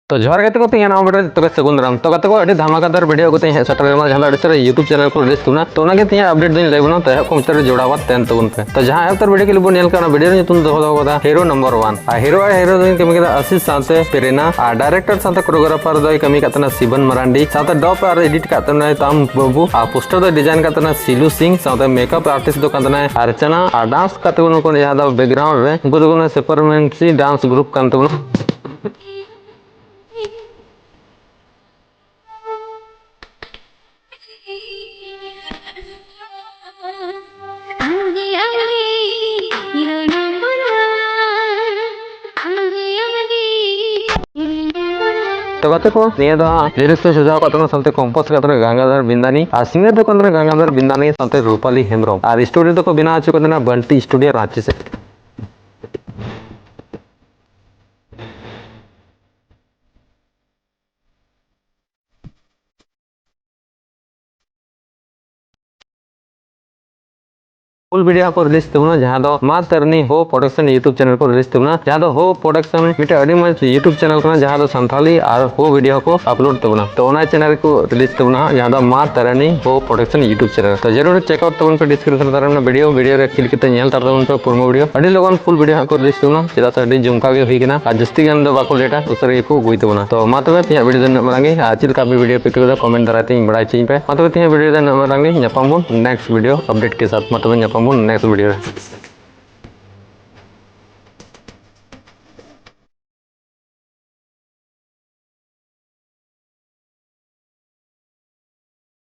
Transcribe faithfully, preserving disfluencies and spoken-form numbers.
ᱛᱚ ᱡᱚᱦᱟᱨ ᱜᱟᱛᱮ ᱠᱚ, ᱛᱮᱦᱮᱧ ᱱᱟᱣᱟ video ᱨᱮ ᱛᱚᱵᱮ ᱥᱟᱹᱜᱩᱱ ᱫᱟᱨᱟᱢ᱾ ᱛᱚ ᱜᱟᱛᱮ ᱠᱚ, ᱟᱹᱰᱤ ᱫᱷᱟᱢᱟᱠᱟᱫᱟᱨ video ᱠᱟᱛᱮ ᱦᱮᱡ ᱥᱮᱴᱮᱨ ᱞᱮᱱᱟ, ᱡᱟᱦᱟᱸ ᱫᱚ ᱟᱹᱰᱤ ᱩᱛᱟᱹᱨ YouTube channel ᱠᱚ release ᱛᱟᱵᱚᱱᱟ᱾ ᱛᱚ ᱚᱱᱟᱜᱮ ᱛᱮᱦᱮᱧ update ᱫᱚᱧ ᱞᱟᱹᱭ ᱵᱚᱱᱟ, ᱛᱚ ᱮᱦᱚᱵ ᱠᱷᱚᱱ ᱢᱩᱪᱟᱹᱫ ᱨᱮ ᱡᱚᱲᱟᱣ ᱟᱛᱮ ᱛᱟᱦᱮᱱ ᱛᱟᱵᱚᱱ ᱯᱮ᱾ ᱛᱚ ᱡᱟᱦᱟᱸ ᱮᱦᱚᱵ ᱩᱛᱟᱹᱨ video clip ᱵᱚᱱ ᱧᱮᱞ ᱠᱟᱱᱟ, video ᱨᱮ ᱧᱩᱛᱩᱢ ᱫᱚᱦᱚ ᱫᱚᱦᱚ ᱠᱟᱫᱟ Hero Number One᱾ ᱟᱨ hero ᱟᱨ heroine ᱫᱚᱭ ᱠᱟᱹᱢᱤ ᱠᱟᱫᱟ ᱟᱥᱤᱥ ᱥᱟᱶᱛᱮ ᱯᱨᱮᱨᱱᱟ, ᱟᱨ director ᱥᱟᱶᱛᱮ choreographer ᱫᱚᱭ ᱠᱟᱹᱢᱤ ᱠᱟᱫ ᱛᱟᱦᱮᱱᱟ ᱥᱤᱵᱚᱱ ᱢᱟᱨᱟᱱᱰᱤ, ᱥᱟᱶᱛᱮ dub ᱟᱨ edit ᱠᱟᱫ ᱛᱟᱦᱮᱱᱟᱭ ᱛᱟᱢ ᱵᱟᱹᱵᱩ, ᱟᱨ poster ᱫᱚᱭ design ᱠᱟᱫ ᱛᱟᱦᱮᱱᱟ ᱥᱤᱞᱩ ᱥᱤᱝ, ᱥᱟᱶᱛᱮ makeup artist ᱫᱚ ᱠᱟᱱ ᱛᱟᱦᱮᱱᱟᱭ ᱟᱨᱪᱟᱱᱟ, ᱟᱨ dance ᱠᱟᱫ ᱛᱟᱵᱚᱱᱟ ᱠᱚ ᱡᱟᱦᱟᱸ ᱫᱚ background ᱨᱮ, ᱩᱱᱠᱩ ᱫᱚ ᱠᱟᱱᱟ Supremacy Dance Group ᱠᱟᱱ ᱛᱟᱵᱚᱱᱟ᱾ ᱛᱚ ᱜᱟᱛᱮ ᱠᱚ, ᱱᱤᱭᱟᱹ ᱫᱚ ᱦᱟᱸᱜ lyrics ᱮ ᱥᱟᱡᱟᱣ ᱠᱟᱜ ᱛᱟᱵᱚᱱᱟ, ᱥᱟᱶᱛᱮ compose ᱠᱟᱜ ᱛᱟᱵᱚᱱᱟ ᱜᱟᱝᱜᱟᱫᱷᱚᱨ ᱵᱤᱱᱫᱟᱱᱤ, ᱟᱨ singer ᱫᱚ ᱠᱟᱱ ᱛᱟᱵᱚᱱᱟ ᱜᱟᱝᱜᱟᱫᱷᱚᱨ ᱵᱤᱱᱫᱟᱱᱤ ᱥᱟᱶᱛᱮ ᱨᱩᱯᱟᱞᱤ ᱦᱮᱢᱵᱨᱚᱢ, ᱟᱨ story ᱫᱚᱠᱚ ᱵᱮᱱᱟᱣ ᱦᱚᱪᱚ ᱠᱟᱫᱟ ᱵᱟᱱᱴᱤ studio ᱨᱟᱸᱪᱤ ᱥᱮᱫ᱾ Full video ᱦᱟᱸᱜ ᱠᱚ release ᱛᱟᱵᱚᱱᱟ, ᱡᱟᱦᱟᱸ ᱫᱚ ᱢᱟ ᱛᱟᱨᱟᱱᱤ ᱦᱳ production YouTube channel ᱠᱚ release ᱛᱟᱵᱚᱱᱟ, ᱡᱟᱦᱟᱸ ᱫᱚ ᱦᱳ production ᱢᱤᱫᱴᱮᱱ ᱟᱹᱰᱤ ᱢᱚᱡᱽ YouTube channel ᱠᱟᱱᱟ, ᱡᱟᱦᱟᱸ ᱫᱚ ᱥᱟᱱᱛᱷᱟᱞᱤ ᱟᱨ ᱦᱳ video ᱠᱚ upload ᱛᱟᱵᱚᱱᱟ᱾ ᱛᱚ ᱚᱱᱟ channel ᱨᱮᱠᱚ release ᱛᱟᱵᱚᱱᱟ ᱦᱟᱸᱜ, ᱡᱟᱦᱟᱸ ᱫᱚ ᱢᱟ ᱛᱟᱨᱟᱱᱤ ᱦᱳ production YouTube channel᱾ ᱛᱚ ᱡᱟᱹᱨᱩᱲ check out ᱛᱟᱵᱚᱱ ᱯᱮ description ᱨᱮ ᱢᱮᱱᱟᱜ video, video ᱨᱮ click ᱠᱟᱛᱮ ᱧᱮᱞ ᱛᱟᱨ ᱛᱟᱵᱚᱱ ᱯᱮ ᱯᱩᱨᱟᱹ video᱾ ᱟᱹᱰᱤ ᱞᱚᱜᱚᱱ full video ᱦᱟᱸᱜ ᱠᱚ release ᱛᱟᱵᱚᱱᱟ, ᱪᱮᱫᱟᱜ ᱥᱮ ᱟᱹᱰᱤ ᱡᱚᱢᱠᱟᱣ ᱜᱮ ᱦᱩᱭ ᱠᱟᱱᱟ ᱟᱨ ᱡᱟᱹᱥᱛᱤ ᱜᱟᱱ ᱫᱚ ᱵᱟᱠᱚ ᱞᱮᱴᱟ, ᱩᱥᱟᱹᱨᱟ ᱜᱮᱠᱚ ᱟᱹᱜᱩᱭ ᱛᱟᱵᱚᱱᱟ᱾ ᱛᱚ ᱢᱟ ᱛᱚᱵᱮ ᱛᱮᱦᱮᱧᱟᱜ video ᱫᱚ ᱱᱤᱱᱟᱹᱜ ᱢᱟᱨᱟᱝ ᱜᱮ, ᱟᱨ ᱪᱮᱫ ᱞᱮᱠᱟ ᱟᱯᱮ video ᱯᱮ ᱟᱹᱭᱠᱟᱹᱣ ᱠᱮᱫᱟ comment ᱫᱟᱨᱟᱭ ᱛᱮ ᱤᱧ ᱵᱟᱲᱟᱭ ᱦᱚᱪᱚᱧ ᱯᱮ᱾ ᱢᱟ ᱛᱚᱵᱮ ᱛᱮᱦᱮᱧᱟᱜ video ᱫᱚ ᱱᱤᱱᱟᱹᱜ ᱢᱟᱨᱟᱝ ᱜᱮ, ᱧᱟᱯᱟᱢ ᱵᱚᱱ next video update ᱠᱮ ᱥᱟᱛᱷ᱾ ᱢᱟ ᱛᱚᱵᱮ ᱧᱟᱯᱟᱢ ᱵᱚᱱ next video ᱨᱮ᱾